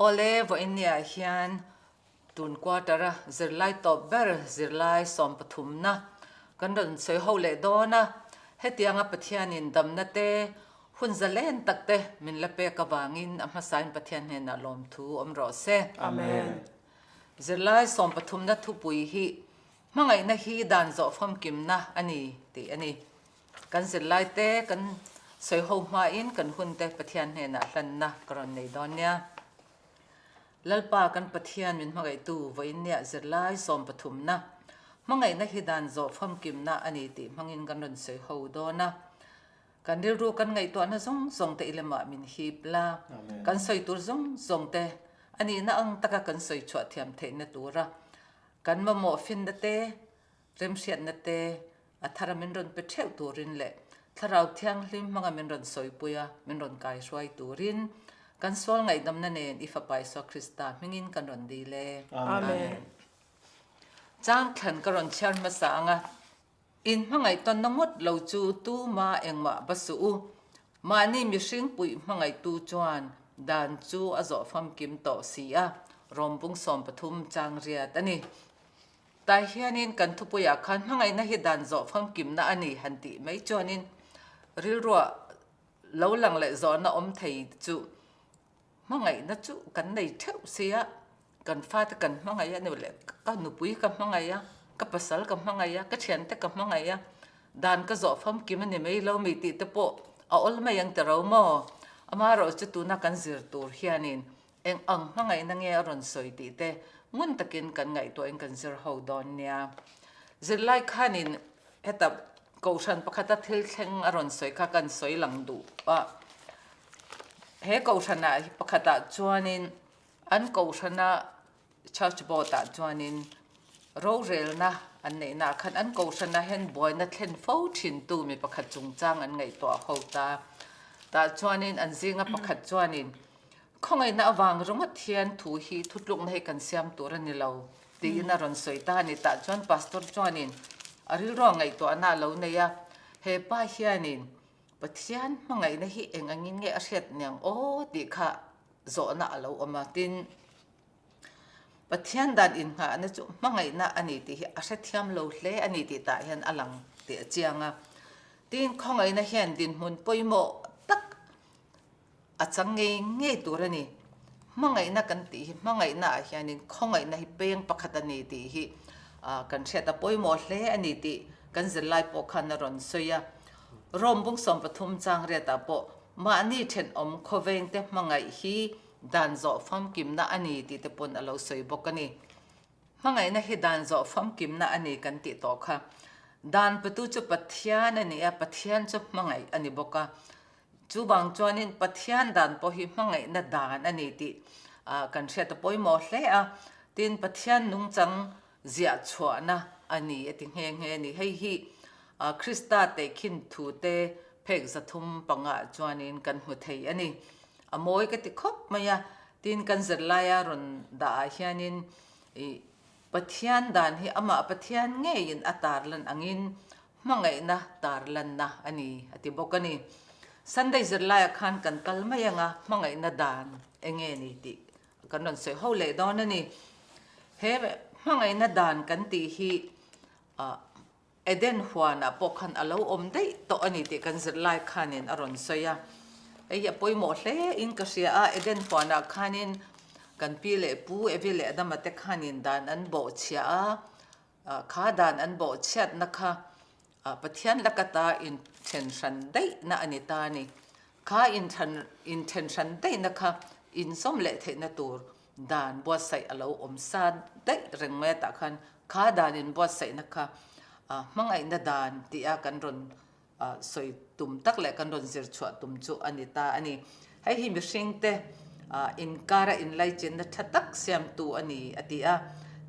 Awle, vawiin niah hian tun quarter a zirlai tawp ber zirlai sawmpathumna kan rawn sawi ho leh dawn a. Hetianga Pathianin damna te, hun zalen tak te min la pek avangin a hmasain Pathian hnenah lawmthu awm rawh se. Amen. Zirlai sawmpathumna thupui hi Hmangaihna hi dan zawh famkimna a ni tih a ni. Kan zirlaite kan sawi ho hmain kan hunte Pathian hnenah hlanna ka rawn nei dawn nia. Lalpa kan Pathian min hmangaihtu vawiinniah zirlai sawmpathumna, hmangaihna hi dan zawh famkimna a ni tih hmangin kan rawn sawi ho dawn a. Kan rilru kan ngaihtuahna zawng zawng te i lamah min hip la, kan sawi tur zawng zawng te a nihna ang taka kan sawi chhuah thiam theihna tura kan mamawh finna te, Remhriatna te a thara min rawn pe theuh turin leh Thlarau Thianghlim hmanga min rawn sawipui a, min rawn kaihruai turin kan sual ngaihdamna nen i Fapa Isua Krista hmingin kan rawn dil e. Amen. Chang thlan ka rawn chhiar hmasa ang a, In hmangaih tawnna ngawt lo chu tuma engmah va suh u. Mahni mihring puih hmangaihtu chuan dan chu a zawh famkim tawh si a, Rawmbung 13 chang riat a ni. Tah hianin kan thupuiah khan hmangaihna hi dan zawh famkimna a ni han tih mai chuanin rilruah lo lang leh zawhna awm thei chu hmangaihna chu kan nei theuh sia, kan fate kan hmangaih a ni leh ka nupui ka hmangaih a, ka pasal ka hmangaih a, ka thiante ka hmangaih a, dan ka zawh famkim a ni mai lo mi tih te pawh a awl mai ang ti ro maw? Amaherawhchu chu tuna kan zir tur hianin Eng ang hmangaihna nge a rawn sawi tih te ngun takin kan ngaihtuahin kan zir ho dawn nia. Zirlai khanin heta kohhran pakhata thil thleng a rawn sawi kha kan sawi lang duh a. He kohhranah hi pakhatah chuanin an kohhrana church board ah chuanin rorelna an neihnaah khan an kohhranah hian buaina thlen fo thintu mi pakhat chungchang an ngaihtuah ho ta. Tah chuanin an zinga pakhat chuanin Khawngaihna avang ringawt hian thu hi thutlukna hi kan siam tur a ni lo tiin a rawn sawi ta a ni. Tah chuan Pastor chuanin a rilruah ngaihtuahna a lo nei a, he pa hianin Pathian hmangaihna hi eng angin nge a hriat niang aw tih kha zawhna a lo awm a. Tin, Pathian dan inngahna chu hmangaihna a ni tih hi a hrethiam lo hle a ni tih tah hian a lang tih a chiang a. Tin, khawngaihna hian dinhmun pawimawh tak A chang ngei ngei tur a ni. Hmangaihna kan tih hi hmangaihna ah hianin khawngaihna hi peng pakhat a ni tih hi kan hriat a pawimawh hle a ni tih kan zirlai pawh khan a rawn sawi a. Rome bung 13 chang riatah pawh mahni thenawm khawvengte hmangaih hi dan zawh famkimna a ni tih te pawn a lo sawi bawk a ni. Hmangaihna hi dan zawh famkimna a ni kan tih tawh kha. Dan petu chu Pathian a ni a, Pathian chu hmangaih a ni bawk a. Chuvang chuanin Pathian dan pawh hi hmangaihna dan a ni tih kan hriat a pawimawh hle a. Tin, Pathian nungchang ziah chhuahna a ni a ti nghe nghe a ni. Hei hi Krista tehkhin thute phek 305 chuanin kan hmu thei a ni. A mawi ka ti khawp mai a, tin kan zirlaia rawn dah ah hianin ih Pathian dan hi amah Pathian ngeiin a tarlan angin hmangaihna tarlanna a ni a ti bawk a ni. Sunday zirlaiah khan kan kal mai anga hmangaihna dan enge ni tih kan rawn sawi ho leh dawn a ni. He hmangaihna dan kan tih hi ah Eden huanah pawh khan a lo awm daih tawh a ni tih kan zirlai khanin a rawn sawi a. Hei hi a pawimawh hle in ka hria a, Eden huanah khanin kan pi leh pu Evi leh Adama te khanin dan an bawhchhiah a, kha dan an bawhchhiatna kha Pathian lakata inthen hran daihna a ni ta a ni. Kha inthen hran daihna kha inzawm leh theihna tur dan buatsaih a lo awm sa daih reng mai a tah khan kha dan in buatsaihna kha hmangaihna dan tih a kan rawn sawi tum tak leh kan rawn zir chhuah tum chu a ni ta a ni. Hei hi mihringte inkara inlaichinna tha tak siamtu a ni a ti a.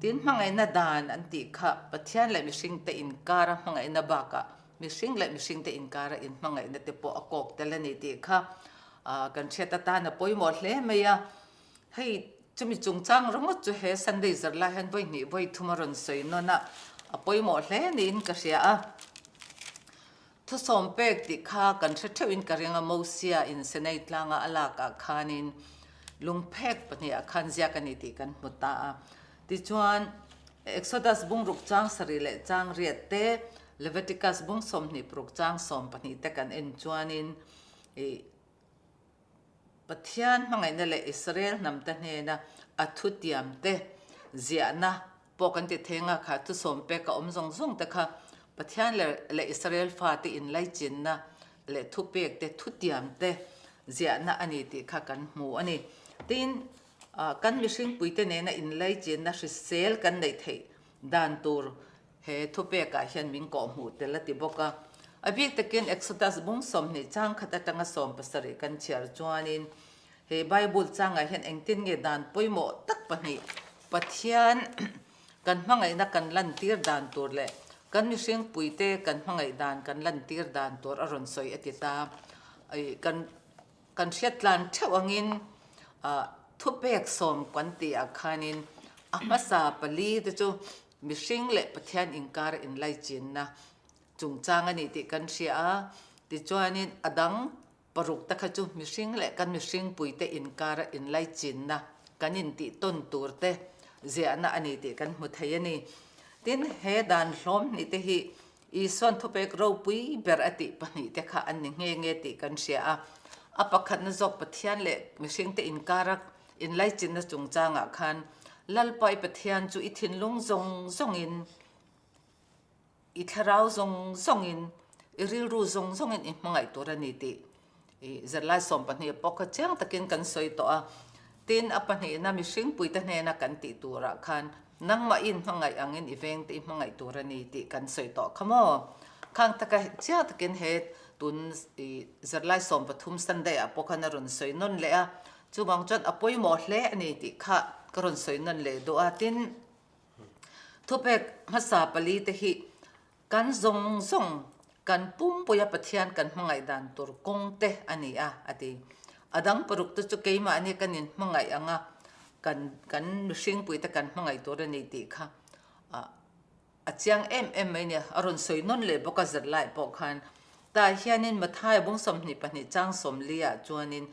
Tin hmangaihna dan an tih kha Pathian leh mihringte inkara hmangaihna bakah mihring leh mihringte inkara inhmangaihna te pawh a kawk tel a ni tih kha kan hriat atan a pawimawh hle mai a. Hei chumi chungchang ringawt chu he Sunday zarh lai hian vawi hnih vawi thum a rawn sawi nawn a, a pawimawh hle niin ka hria a. Thusawm pek tih kha kan hre theuhin ka ring a, Mosia in Sinai tlanga a lakah khanin. Lungphek pahnihah khan ziak a ni tih kan hmu ta a. Tichuan, Exodus bungruk chang sarih leh chang riat te, Leviticus bung 26 chang 12 te kan en chuanin ih Pathian hmangaihna leh Israel hnamte hnena a thutiamte ziahna pawh kan ti theng a, kha thusawm pek a awm zawng zawng te kha Pathian leh Israel fate inlaichinna leh thupek te, thutiam te ziahna a ni tih kha kan hmu a ni. Tin, kan mihringpuite nena inlaichinna hrisel kan neih theih dan tur he thupekah hian min kawhhmuh tel a ti bawk a. A bik takin Exodus bung 20 chang khat atanga 17 kan chhiar chuanin he Bible changah hian engtin nge dan pawimawh tak pahnih Pathian Kan hmangaihna kan lantir dan tur leh kan mihring puite kan hmangaih dan kan lantir dan tur a rawn sawi a ti ta. Kan kan hriat tlan theuh angin thupek sawm kan tih ah khanin a hmasa pali te chu mihring leh Pathian inkar inlaichinna chungchang a ni tih kan hria a. Tichuanin a dang Paruk te kha chu mihring leh kan mihring puite inkara inlaichinna kan intih tawn tur te ziahna a ni tih kan hmu thei a ni. Tin, he dan hlawm hnih te hi Isuan thupek ropui ber a tih pahnih te kha an ni nghe nghe tih kan hria a. A pakhatna zawk Pathian leh mihringte inkara inlaichinna chungchangah khan Lalpa i Pathian chu i thinlung zawng zawngin, I thlarau zawng zawngin, i rilru zawng zawngin i hmangaih tur a ni tih i zirlai 12 pawh kha chiang takin kan sawi tawh a. Tin, a pahnihna mihringpuite hnena kan tih turah khan nangmah i inhmangaih angin i vengte i hmangaih tur a ni tih kan sawi tawh kha maw? Khang taka chiang takin he tun i zirlai 13 Sunday ah pawh khan a rawn sawi nawn leh a, chuvang chuan a pawimawh hle a ni tih kha ka rawn sawi nawn leh duh a. Tin, Thupek hmasa pali te hi kan zawng zawng kan pumpuia Pathian kan hmangaih dan tur kawng te a ni a, a ti. A dang paruk te chu keimahni kan inhmangaih ang a, kan kan mihringpui te kan hmangaih tur a ni tih kha a chiang em em mai a ni. A rawn sawi nawn leh bawk a zirlai pawh khan. Tah hianin Mathaia bung 22 chang 40 ah chuanin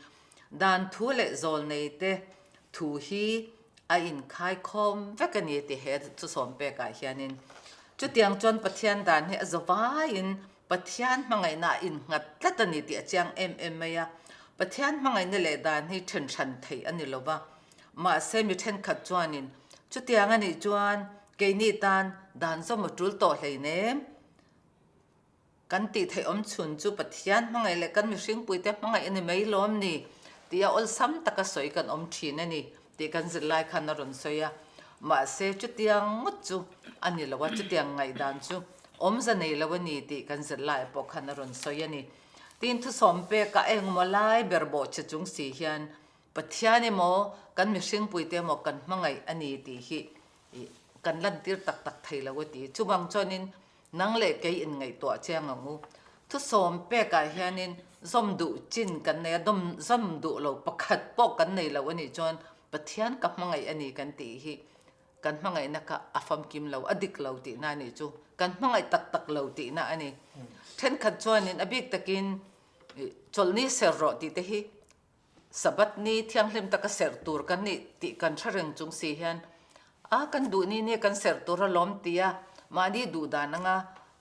dan thu leh zawlnei te thu hi a inkhaikhawm vek a ni tih he thusawm pekah hianin chutiang chuan Pathian dan hi a zavaiin Pathian hmangaihna a innghat tlat a ni tih a chiang em em mai a. Pathian hmangaihna leh dan hi then hran theih a ni lo va, mahse mi thenkhat chuanin chutiang a nih chuan keini tan dan zawm a tul tawh hleinem. Kan tih theih awm chhun chu Pathian hmangaih leh kan mihringpuite hmangaih a ni mai lawm ni tih a awlsam taka sawi kan awm thin a ni tih kan zirlai khan a rawn sawi a. Mahse chutiang ngawt chu a ni lo a, chutiang ngaihdan chu awmza nei lo a ni tih kan zirlai pawh khan a rawn sawi a ni. Tin, thusawm pekah engemaw lai ber bawhchhe chung si hian Pathian emaw kan mihringpuite emaw kan hmangaih a ni tih hi kan lantir tak tak thei lo a ti. Chuvang chuanin Nang leh kei inngaihtuah chiang ang u. Thusawm pekah hianin zawm duh chin kan nei a, dawm zawm duh lo pakhat pawh kan nei lo a nih chuan Pathian ka hmangaih a ni kan tih hi kan hmangaihna kha a famkim lo, a dik lo tihna a nih chu. Kan hmangaih tak tak lo tihna a ni. Thenkhat chuanin a bik takin chawlhni ser rawh tih te hi Sabbath ni thianghlim taka serh tur kan nih tih kan hre reng chung si hian a kan duh ni nia kan serh tur alawm tia mahni duh dan anga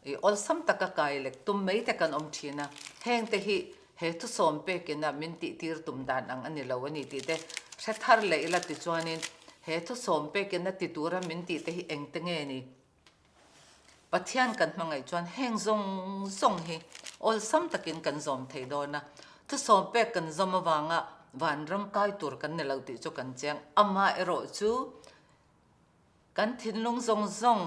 i awlsam taka kai lek tum mai te kan awm thin a, heng te hi he thusawm pekin a min tih tir tum dan ang a ni lo a ni tih te hre thar leh ila tichuanin he thusawm pekin a ti tura min tih te hi engte nge ni? Pathian kan hmangaih chuan heng zawng zawng hi awlsam takin kan zawm thei dawn a, thusawm pek kan zawm avanga vanram kai tur kan ni lo tih chu kan chiang. Amaherawh chu kan thinlung zawng zawng,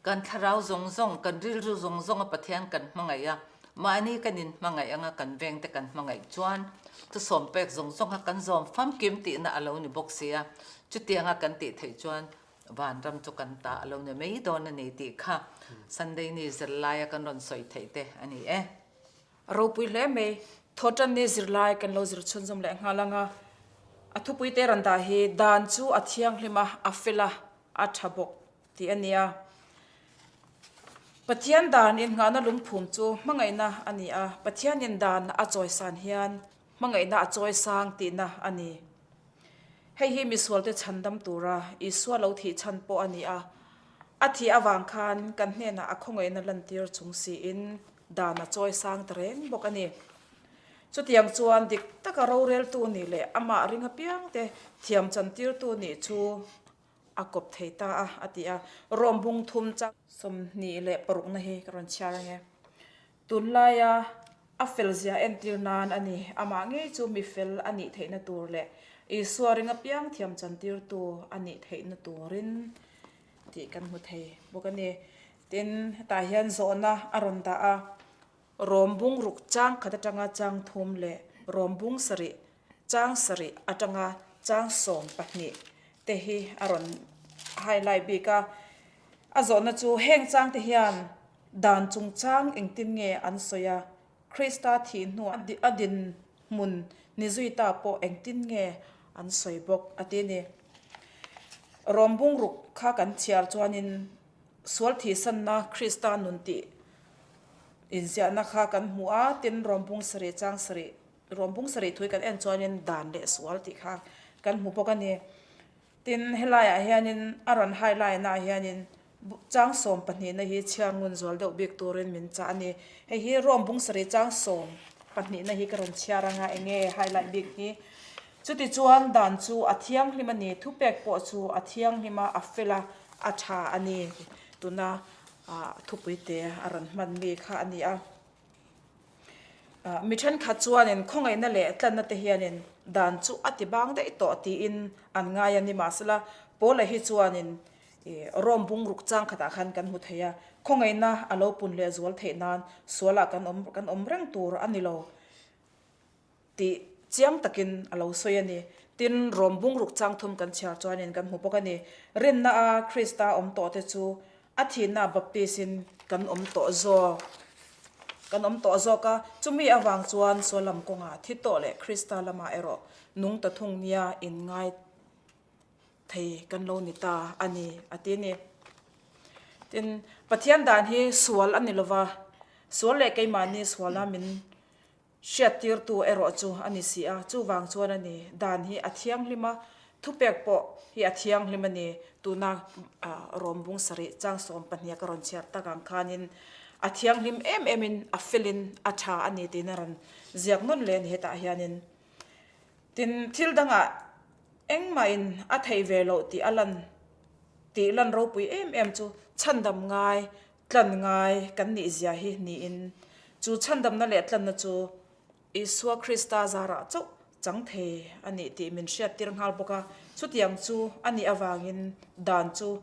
kan thlarau zawng zawng, kan rilru zawng zawnga Pathian kan hmangaih a, mahni kan inhmangaih anga kan vengte kan hmangaih chuan thusawm pek zawng zawnga kan zawm famkim tihna a lo ni bawk si a, chutianga kan tih theih chuan Vanram chu kan ta a lo ni mai dawn a ni tih kha Sunday ni zirlaia kan rawn sawi theih te a ni e. A ropui hle mai. Thawhtan ni zirlai kan lo zir chhunzawm leh nghal ang a. A thupui te rawn dah hi dan chu a thianghlim a, a fel a, a tha bawk tih a ni a. Pathian dan innghahna lungphum chu hmangaihna a ni a, Pathianin dan a chawisan hian hmangaihna a chawisang tihna a ni. Hei hi misualte chhandam tura Isua lo thih chhan pawh a ni a. A thih avang khan kan hnenah a khawngaihna lantir chung siin dan a chawi sang ta reng bawk a ni. Chutiang chuan dik taka roreltu nih leh amah ring apiangte thiam chantirtu nih chu a kawp thei ta a, a ti a. Rawm bung thum chang 26 na hi ka rawn chhiar ange. Tunlaia a felzia entir nan a ni. Amah ngei chu mi fel a nih theihna tur leh Isua ring apiang thiam chantirtu a nih theihna turin tih kan hmu thei bawk a ni. Tin, hetah hian zawhna a rawn dah a, Rawm bung ruk chang khat atanga chang thum leh rawm bung sarih chang sarih atanga chang 12 te hi a rawn highlight bik a. A zawhna chu heng changte hian dan chungchang engtin nge an sawi a, Krista thih hnu a dinhmun ni zui ta pawh engtin nge an sawi bawk a ti a ni. Rawm bungruk kha kan chhiar chuanin sual thihsanna Krista nun tih inziahna kha kan hmu a, tin rawm bung sarih chang sarih rawm bung sarih thui kan en chuanin dan leh sual tih kha kan hmu bawk a ni. Tin, helaiah hianin a rawn highlight-naah hianin chang 12-na hi chhiar ngun zual deuh bik turin min chah a ni. Hei hi Rome bung sarih chang 12-na hi ka rawn chhiar anga eng nge highlight bik hi. Chutichuan dan chu a thianghlim a ni, thupek pawh chu a thianghlim a, a fel a, a tha a ni. Tuna thupuite a rawn hman mi kha a ni a. Mi thenkhat chuanin khawngaihna leh tlanna te hianin dan chu a ti bang daih tawh tiin an ngai a, nimahsela Paula hi chuanin Rome bungruk chang khatah khan kan hmu thei a, khawngaihna a lo pun leh zual theih nan sualah kan awm kan awm reng tur a ni lo. Tih chiang takin a lo sawi a ni. Tin, Rom bungruk chang thum kan chhiar chuanin kan hmu bawk a ni. Rinna a Krista awm tawhte chu a thihna baptis-in kan awm tawh zawk kan awm tawh zawk a, chumi avang chuan sual lam kawngah thi tawh leh Krista lamah erawh nung ta thung nia inngai thei kan lo ni ta a ni, a ti a ni. Tin, Pathian dan hi sual a ni lova, sual leh keimahni suala min Hriattirtu erawh chu a ni si a, chuvang chuan a ni. Dan hi a thianghlim a, thupek pawh hi a thianghlim a ni. Tuna Rom bung sarih chang 12 ka rawn chhiar tak ang khanin a thianghlim em emin a felin a tha a ni tiin a rawn ziak nawn leh a ni hetah hianin. Tin, thil dangah engmahin a theih ve loh tih a lan tih lan ropui em em chu chhandam ngai Tlan ngai kan nih zia hi niin chu chhandamna leh tlanna chu Isua Krista zarah chauh chang thei a nih tih min hriattir nghal bawk a. Chutiang chu a nih avangin dan chu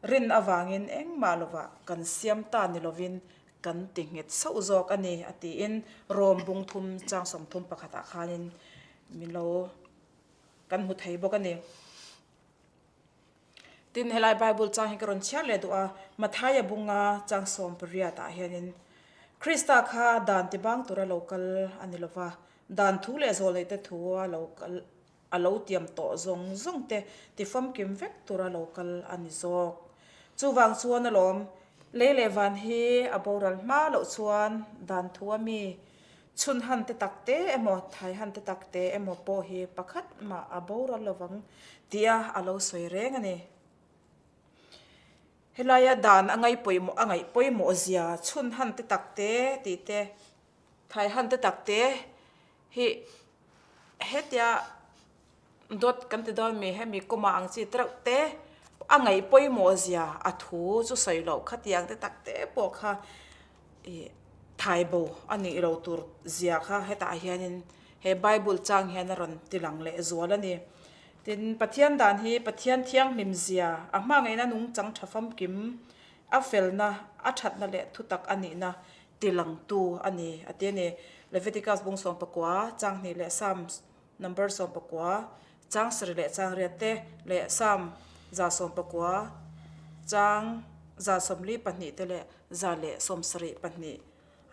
rin avangin engmah lovah kan siam ta ni lovin kan ti nghet sauh zawk a ni a tiin Rom bung thum chang 31 ah khanin min lo kan hmu thei bawk a ni. Tin, helai Bible chang hi ka rawn chhiar leh duh a, Mathaia bunga chang 18 ah hianin, Krista kha dan ti bang tura lo kal a ni lova, dan thu leh zawlneihte thu a lo kal a lo tiam tawh zawng zawng te ti famkim vek tura lo kal a ni zawk. Chuvang chuan alawm, lei leh van hi a boral hma loh chuan dan thu a mi Chhun han te tak te emaw, thai han te tak te emaw pawh hi pakhat mah a boral lovang tia a lo sawi reng a ni. Helaia dan a ngaih pawimawh a ngaih pawimawh zia chhun han te tak te tih te, thai han te tak te hi hetia dawt kan ti dawn mi hemi kawmah ang chi tereuh te a ngaih pawimawh zia a thu chu sawi loh khatiang te tak te pawh kha ih thai bo a nih lo tur zia kha hetah hianin he bible chang hian a rawn ti lang leh zual a ni. Tin, Pathian dan hi Pathian thianghlim zia a hmangaihna nungchang tha famkim a felna a thatna leh thutak a nihna ti langtu a ni a ti a ni. Leviticus bung 19 chang hnih leh Psalms Number 19, chang sarih leh chang riat te leh Psalm 119, chang 142 te leh 172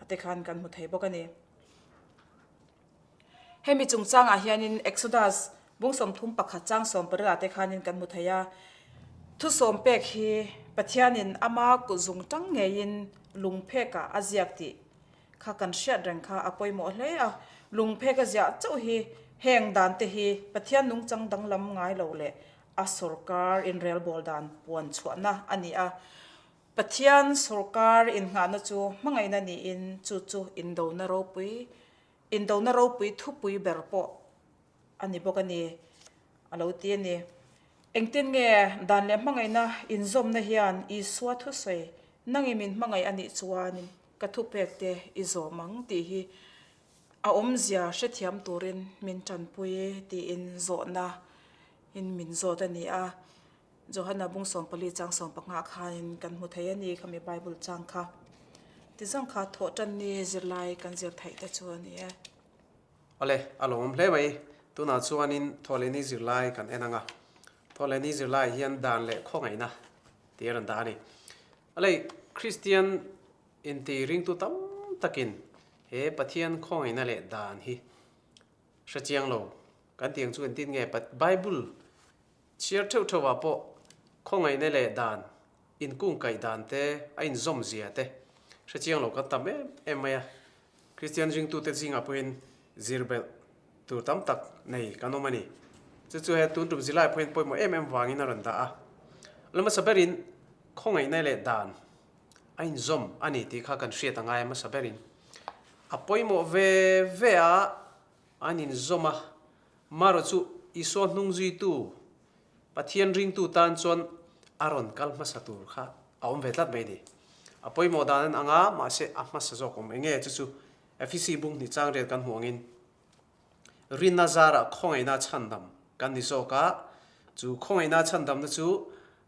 a te khan kan hmu thei bawk a ni. Hemi chungchangah hianin Exodus bung 31 chang 18 ah te khanin kan hmu thei a, thusawm pek hi Pathianin ama kut zungtang ngeiin lungphekah a ziak tih kha kan hriat reng kha a pawimawh hle a, lungphek a ziah chauh hi. Heng dante hi Pathian nungchang danglam ngai lo leh a sawrkar inrelbawl dan puan chhuahna a ni a. Pathian sawrkar innghahna chu hmangaihna niin chu chu indona ropui indona ropui thupui ber pawh a ni bawk a ni, a lo ti a ni. Engtin nge dan leh hmangaihna inzawmna hian Isua thusawi nangin min hmangaih a nih chuanin ka thupekte i zawm ang tih hi a awmzia hrethiam turin min tanpui tiin zawhna in min zawt a ni a. Johana bung 14 chang 15 khanin kan hmu thei a ni khami Bible chang kha. Tizawng kha thawh tan ni zirlai kan zir theih te chu a ni e. Awle, a lawmawm hle mai. Tunah chuanin Thawhlehni zirlai kan en ang a. Thawhlehni zirlaiah hian dan leh khawngaihna tih a rawn dah a ni. Awle, Kristian inti ringtu tam takin he Pathian khawngaihna leh dan hi hre chiang lo kan tih ang chu engtin nge Bible chhiar theuh theuhah pawh khawngaihna leh dan inkungkaih dan te a inzawm zia te hre chiang lo kan tam em em mai a. Kristian ringtute zingah pawhin zir belh tur tam tak nei kan awm a ni. Chu chu he tun tum zilai pawhin pawimawh em em vangin a rawn dah a. La hmasa berin khawngaihna leh dan a inzawm a ni tih kha kan hriat a ngai a hmasa berin. A pawimawh ve ve a an inzawm a, marawh chu Isua hnung zuitu Pathian ringtu tan chuan a rawn kal hmasa tur kha a awm ve tlat mai a ni. A pawimawh dan an ang a, mahse a hmasa zawk awm eng nge chu chu Efesi bung hnih chang riat kan hmuh angin rinna zarah khawngaihna chhandam kan ni zawk a, chu khawngaihna chhandamna chu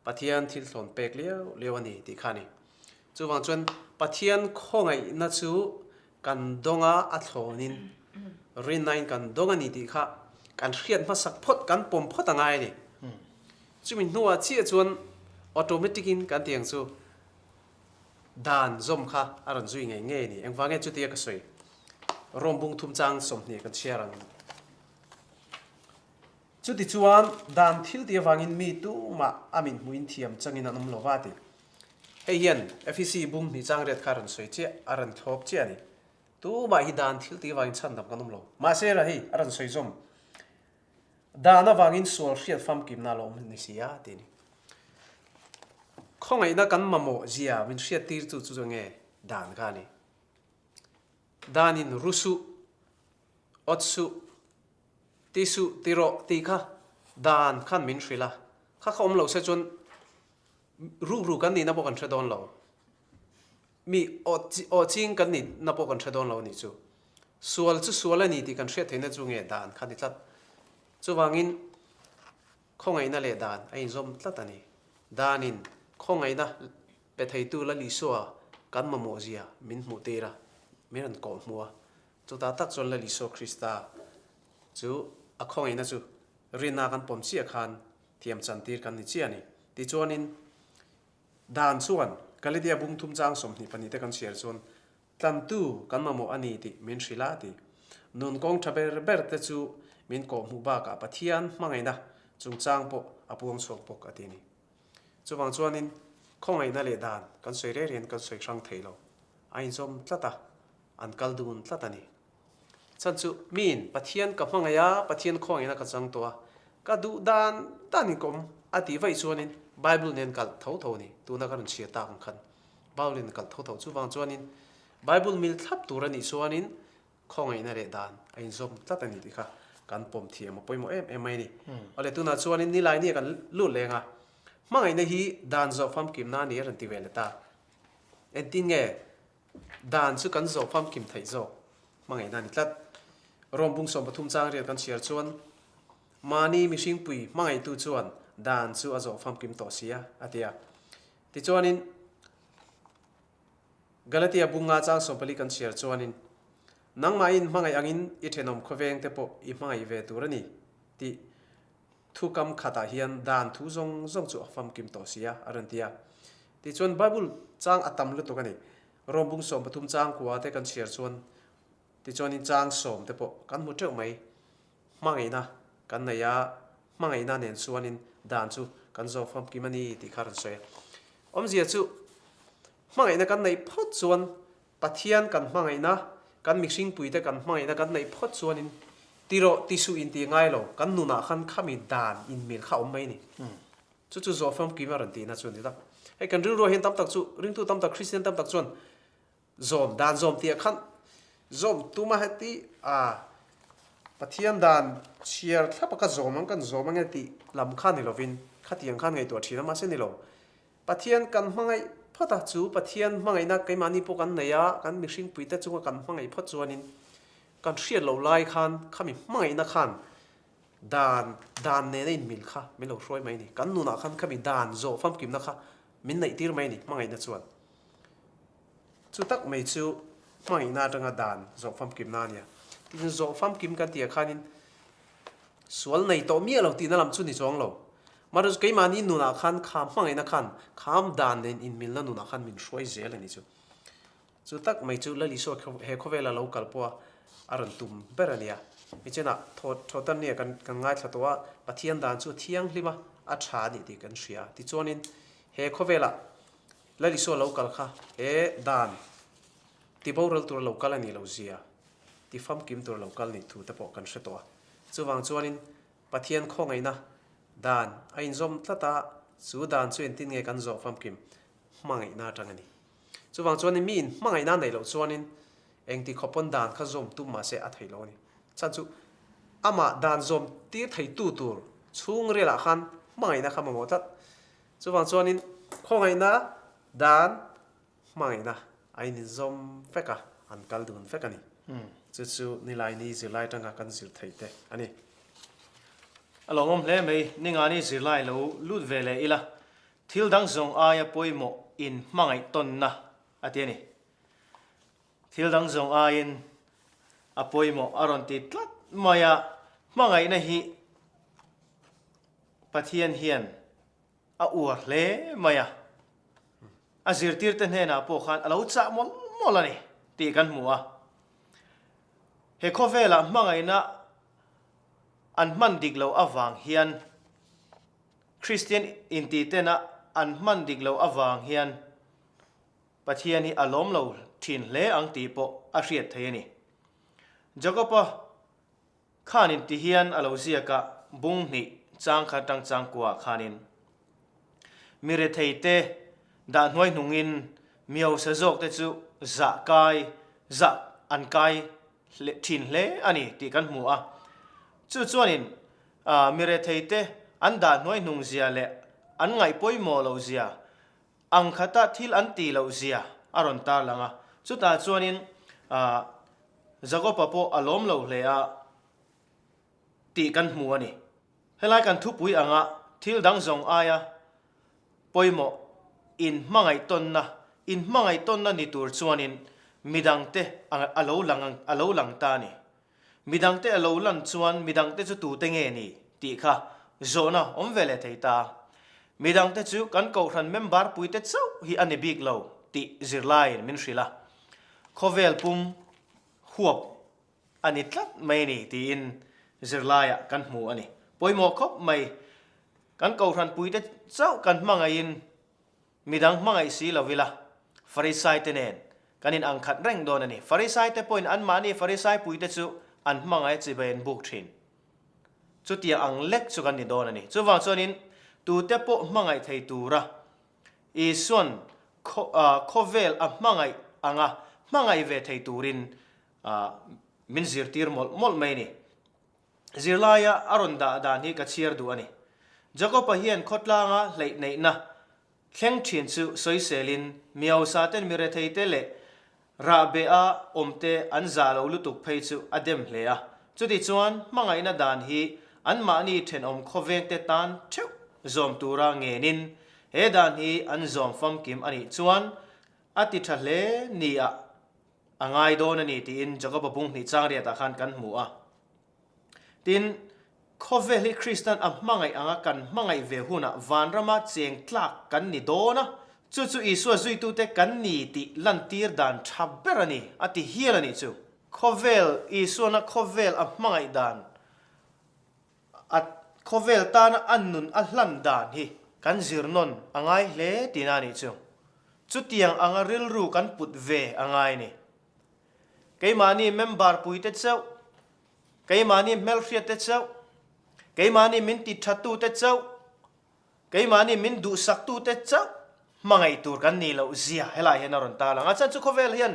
Pathian thil thlawn pek liau liau a ni tih kha a ni. Chuvang chuan Pathian khawngaihna chu kan dawnga a thlawnin rinnain kan dawng a ni tih kha kan hriat hmasak phawt, kan pawm phawt a ngai a ni. Chumi hnuah chiah chuan automatic in kan tih ang chu dan zawm kha a rawn zui ngei ngei a ni. Engvang nge chutia ka sawi? Rom bung thum chang 20 kan chhiar ang. Chutichuan dan thil tih avangin mi tumah a min hmuin thiam changin an awm lo va ti. Hei hian Efesi bung hnih chang riat kha a rawn sawi chiah, a rawn thlawp chiah a ni. Tumah hi dan thil tih avangin chhandam kan awm lo. Mahse ra hei a rawn sawi zawm, Dan avangin sual hriat famkimna a lo awm ni si a ti a ni. Khawngaihna kan mamawh zia min hriat tir chu chu nge dan kha a ni. Danin ru suh, awt suh, ti suh, ti rawh tih kha dan khan min hrilh a. Kha kha awm lo se chuan rukru kan nihna pawh kan hre dawn lo. Mi aw ching kan nihna pawh kan hre dawn lo a nih chu. Sual chu sual a ni tih kan hriat theihna chu nge dan kha ni tlat. Chuvangin khawngaihna leh dan a inzawm tlat a ni. Danin khawngaihna pe theitu Lal Isua kan mamawh zia min hmuh tir a, min rawn kawh hmuh a. Chutah tak chuan Lal Isua Krista chu a khawngaihna chu rinna kan pawm chiah khan thiam chantir kan ni chiah a ni. Tichuanin Dan chuan Galidia bung thum chang 22 te kan chhiar chuan tlantu kan mamawh a ni tih min hrilh a ti. Nun kawng tha ber ber te chu min kawhhmuh bakah Pathian hmangaihna chungchang pawh a puang chhuak bawk a ti a ni. Chuvang chuanin khawngaihna leh dan kan sawi reng rengin kan sawi hrang thei lo. A inzawm tlat a, an kal dun tlat a ni. Chhan chu miin Pathian ka hmangaih a, Pathian khawngaihna ka chang tawh a, ka duh dan dan in ka awm a tih vaih chuanin Bible nen kalh tho tho a ni. Tuna ka rawn chhiar tak ang khan Bible in kalh tho tho. Chuvang chuanin Bible mil thlap tur a nih chuanin khawngaihna leh dan a inzawm tlat a ni tih kha kan pawm thiam a pawimawh em em mai a ni. Awle tunah chuanin nilai nia kan lut leng a, hmangaihna hi dan zawh famkimna a ni a rawn ti ve leh ta. Engtin nge Dan chu kan zawh famkim theih zawk hmangaihna a ni tlat. Rom bung 13 chang riat kan chhiar chuan, Mahni mihringpui hmangaihtu chuan dan chu a zawh famkim tawh si a, a ti a. Tichuanin, Galatia bung nga chang 14 kan chhiar chuanin, Nangmahin hmangaih angin i thenawm khawveng te pawh i hmangaih ve tur a ni, tih Thu kam khatah hian dan thu zawng zawng chu a famkim tawh si a, a rawn ti a. Tichuan Bible chang a tam lutuk a ni. Rom bung 13 chang kua te kan chhiar chuan tichuanin chang sawm te pawh kan hmu teuh mai. Hmangaihna kan nei a, hmangaihna nen chuanin dan chu kan zawm famkim a ni tih kha a rawn sawi a. Awmzia chu hmangaihna kan neih phawt chuan Pathian kan hmangaihna, kan mihringpuite kan hmangaihna kan neih phawt chuanin. Ti rawh, ti suh in ti ngai lo, kan nunah khan khami dan inmil kha awm mai ni. Chu chu zawh famkim a rawn tihna chu a ni tak. Hei kan rilruah hian tam tak chu, ringtu tam tak, Kristian tam tak chuan zawm, dan zawm tihah khan zawm tuma heti a Pathian dan chhiar thlap a ka zawm ang, kan zawm ange tih lam kha ni lovin khatiang khan ngaihtuah thin a, mahse ni lo. Pathian kan hmangaih phawt a, chu Pathian hmangaihna keimahni pawh kan nei a, kan mihringpuite chunga kan hmangaih phawt chuanin kan hriat loh lai khan khami hmangaihna khan dan dan nena inmil kha min lo hruai mai a ni. Kan nunah khan khami dan zawh famkimna kha min neih tir mai a ni hmangaihna chuan. Chu tak mai chu hmangaihna atanga dan zawh famkimna a nia. Tin, zawh famkim kan tihah khanin sual nei tawh miah lo tihna lam chu ni chuang lo. Mahse keimahni nunah khan kha hmangaihna khan kham dan nen inmilna nunah khan min hruai zel a ni chu. Chu tak mai chu Lal Isua he khawvela lo kal pawha a rawn tum ber a nia. Nichinah thaw thaw tan nia kan kan ngaithla tawh a, Pathian dan chu a thianghlim a, a tha a nih tih kan hria. Tichuanin he khawvelah Lal Isua lo kal kha he dan ti boral tura lo kal a nih loh zia, ti famkim tura lo kal nih thu te pawh kan hre tawh a. Chuvang chuanin Pathian khawngaihna dan a inzawm tlat a, chu dan chu engtin nge kan zawh famkim hmangaihna atang a ni. Chuvang chuanin miin hmangaihna neih loh chuanin engti khawpawn dan kha zawm tum mahse a theih lo a ni. Chhan chu amah dan zawm tir theitu tur chhungrilah khan hmangaihna kha mamawh tlat. Chuvang chuanin khawngaihna dan hmangaihna a ininzawm vek a, an kal dun vek a ni. Chu chu Nilaini zirlai atanga kan zir theih te a ni. A lawmawm hle mai, Ningani zirlai lo lut ve leh ila, Thil dang zawng aia pawimawh in hmangaih tawnna a ti a ni. Thil dang zawng aiin a pawimawh a rawn ti tlat mai a, hmangaihna hi Pathian hian a uar hle mai a. A zirtirte hnenah pawh khan a lo chah mawlh mawlh a ni tih kan hmu a. He khawvelah hmangaihna an hman dik loh avang hian Kristian intitena an hman dik loh avang hian Pathian hi a lawm lo thin hle ang tih pawh a hriat thei a ni. Jakob-a khanin ti hian a lo ziak a, bung hnih chang kha tang chang kuaah khanin mi retheite dah hnuai hnungin mi hausa zawkte chu zah kai zah an kai thin hle a ni tih kan hmu a. Chu chuanin Mi retheite an dah hnuai hnung zia leh an ngaih pawimawh loh zia, ang khata thil an tih loh zia a rawn tarlang a. Chutah chuanin Jakob-a pawh a lawm lo hle a tih kan hmu a ni. Helai kan thupui anga thil dang zawng aia pawimawh inhmangaih tawnna, inhmangaih tawnna ni tur chuanin midangte a lo lang a lo lang ta a ni. Midangte a lo lan chuan midangte chu tute nge ni tih kha zawhna awm ve leh thei ta. Midangte chu kan kohhran member puite chauh hi a ni bik lo tih zirlaiin min hrilh a. Khawvel pum huap a ni tlat mai ni tiin zirlaiah kan hmu a ni. Pawimawh khawp mai, kan kohhran puite chauh kan hmangaihin Midang hmangaih si lo ila, Farisaite nen kan in ang khat reng dawn a ni. Farisaite pawhin anmahni Farisai puite chu an hmangaih chibai an buk thin. Chutiang ang lek chu kan ni dawn a ni. Chuvang chuanin tute pawh hmangaih thei tura Isua'n khawvel a hmangaih anga hmangaih ve thei turin min zirtir mawlh mawlh mai a ni. Zirlaia a rawn dah dan hi ka chhiar duh a ni. Jakob-a hian khawtlanga hleih neihna thleng thin chu sawiselin miausa ten mi retheite leh rahbeha awmte an zah lo lutuk phei chu a dem hle a. Chutichuan hmangaihna dan hi anmahni thenawm khawvengte tan theuh zawm tura ngenin he dan hi an zawm famkim a nih chuan a ti tha hle nia A ngai dawn a ni tiin Jakoba bung hnih chang riatah khan kan hmu a. Tin, khawvel hi Krista'n a hmangaih anga kan hmangaih ve hunah vanrama cheng tlak kan ni dawn a, chu chu Isua zuitute kan ni tih lantir dan tha ber a ni, a ti hial a nih chu. Khawvel, Isuana khawvel a hmangaih dan, a khawvel tana a nun a hlan dan hi kan zir nawn a ngai hle tihna a nih chu. Chutiang anga rilru kan put ve a ngai ni. Keimahni member puite chauh. Keimahni hmelhriatte chauh, keimahni min tithattute chauh, keimahni min duhsaktute chauh hmangaih tur kan nih loh zia helai hian a rawn tarlang a. Chhan chu khawvel hian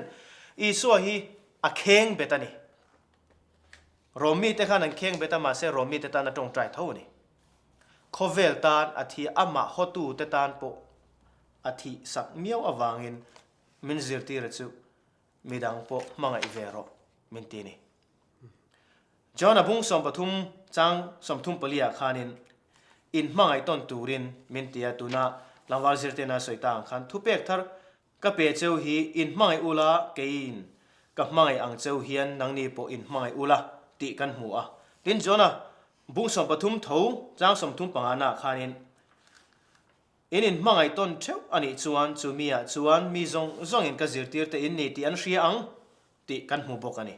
Isua hi a kheng bet a ni. Rom mite khan an kheng bet a, mahse Rom mite tan a tawngtai tho a ni. Khawvel tan a thi amah hawtute tan pawh a thih sak miau avangin min zirtira chu midang pawh hmangaih ve rawh min ti ni. John a bung 13 chang 34 ah khanin in hmangaih tawn turin min ti a, tuna tlangval zirtirna a sawi ta ang khan thupek thar ka pe cheu hi in hmangaih ula keiin ka hmangaih ang cheu hian nangni pawh in hmangaih ula tih kan hmu a. Tin John a bung 13 tho chang 35 na ah khanin In inhmangaih tawn theuh a nih chuan chu mi ah chuan mi zawng zawngin ka zirtir te in ni tih an hria ang tih kan hmu bawk a ni.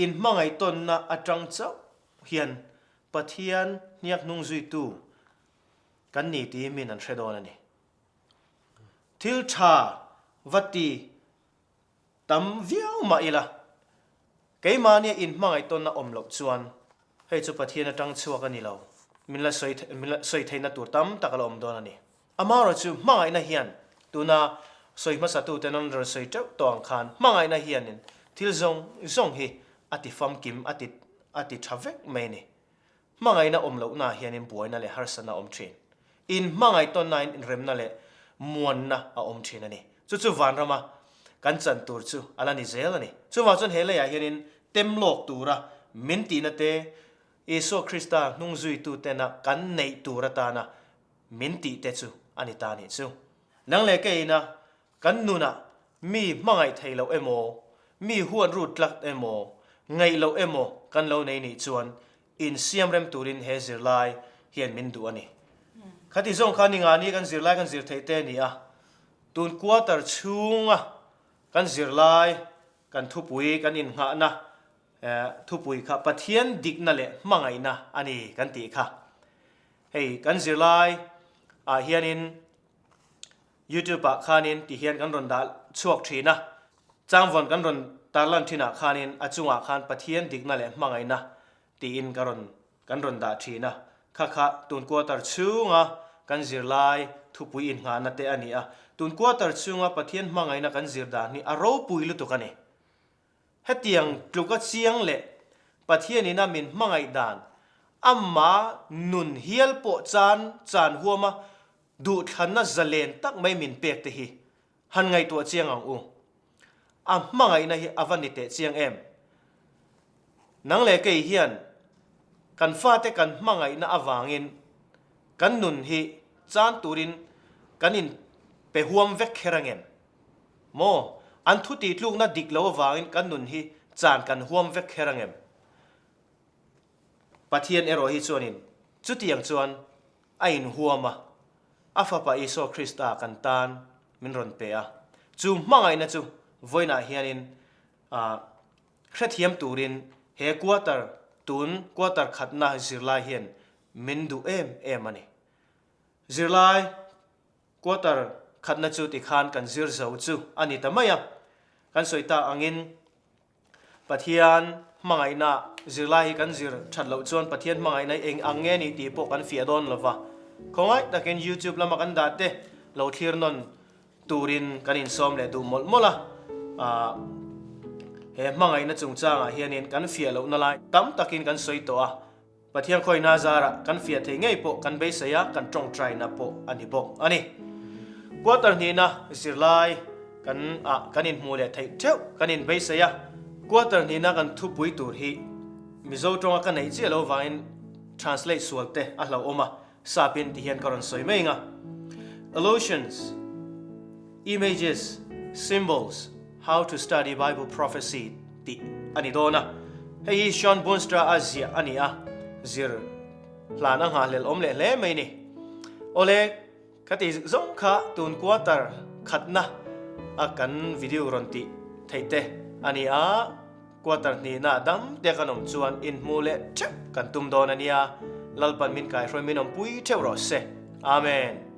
Inhmangaih tawnna atang chauh hian Pathian hniak hnung zuitu kan ni tih min an hre dawn a ni. Thil tha va ti Tam viau mah ila, keimahnia inhmangaih tawnna awm loh chuan hei chu Pathian atang chhuak a ni lo, min la sawi min la sawi theihna tur tam tak a la awm dawn a ni. Amaherawh chu hmangaihna hian tuna sawi hmasatuten an rawn sawi teuh tawh ang khan hmangaihna hianin thil zawng zawng hi a ti famkim a ti a ti tha vek mai a ni. Hmangaihna awm lohnaah hianin buaina leh harsatna a awm thin. Inhmangaih tawnnain inremna leh muanna a awm thin a ni. Chu chu vanrama kan chan tur chu a la ni zel a ni. Chuvang chuan he leiah hianin tem lawk tura min tihna te, Isua Krista hnungzuitutena kan neih tur atana min tihte chu a ni ta nih chu. Nang leh keina Kan nunah mi hmangaih thei loh emaw, mi huat rut tlat emaw, ngaih loh emaw kan lo nei nih chuan insiam rem turin he zirlai hian min duh a ni. Khati zawng kha ningani kan zirlai kan zir theih te a ni a, tun quarter chhunga kan zirlai kan thupui kan innghahna thupui kha Pathian dikna leh hmangaihna a ni kan tih kha. Hei kan zirlai ah hianin Youtube ah khanin ti hian kan rawn dah chhuak thin a, changvawn kan rawn tarlan thin ah khanin a chungah khan Pathian dikna leh hmangaihna tiin ka rawn kan rawn dah thin a, kha kha tun quarter chhunga kan zirlai thupui innghahna te a ni a, tun quarter chhunga Pathian hmangaihna kan zir dan hi a ropui lutuk a ni. Hetiang tluka chiang leh Pathianina min hmangaih dan, ama nun hial pawh chan chan huama duhthlanna zalen tak mai min pek te hi han ngaihtuah chiang ang u. A hmangaihna hi a va ni teh chiang em? Nang leh kei hian kan fate kan hmangaihna avangin kan nun hi chan turin kan inpe huam vek kher angem? Maw? An thu tihtlukna dik lo avangin kan nun hi chan kan huam vek kher angem? Pathian erawh hi chuanin chutiang chuan a inhuam a, a Fapa Isua Krista kan tan min rawn pe a. Chu hmangaihna chu vawiinah hianin hrethiam turin he quarter tun quarter khatna zirlai hian min duh em em a ni. Zirlai Quarter khatna chu tikhan kan zir zo chu a ni ta mai a. Kan sawi tak angin Pathian hmangaihna zirlai hi kan zir that loh chuan Pathian hmangaihna hi eng ang nge ni tih pawh kan fiah dawn lo va. Khawngaih takin YouTube lama kan dah te lo thlir nawn turin kan insawm leh duh mawlh mawlh a. Ahh he hmangaihna chungchangah hianin kan fiah lohna lai tam takin kan sawi tawh a. Pathian khawina zarah kan fiah thei ngei pawh kan beisei a, kan tawngtaina pawh a ni bawk a ni. Quarter hnihna zirlai kan ah kan inhmuh leh theih theuh kan inbeisei a, quarter hnihna kan thupui tur hi Mizo tawnga ka neih chiah lo vangin translate sual te a hlauhawm a, sapin ti hian ka rawn sawi mai ang a. Allusions, Images, Symbols, How to Study Bible Prophecy tih a ni dawn a. Hei hi Shawn Boonstra a ziah a ni a, zir hlan a nghahhlelh awm leh hle mai ni. Awle, ka ti zawng kha tun quarter khatna a kan video rawn tih theih te a ni a, quarter hnihna dam te kan awm chuan inhmuh leh theuh kan tum dawn a nia. Lalpan min kaihruai min awmpui theuh rawh se. Amen.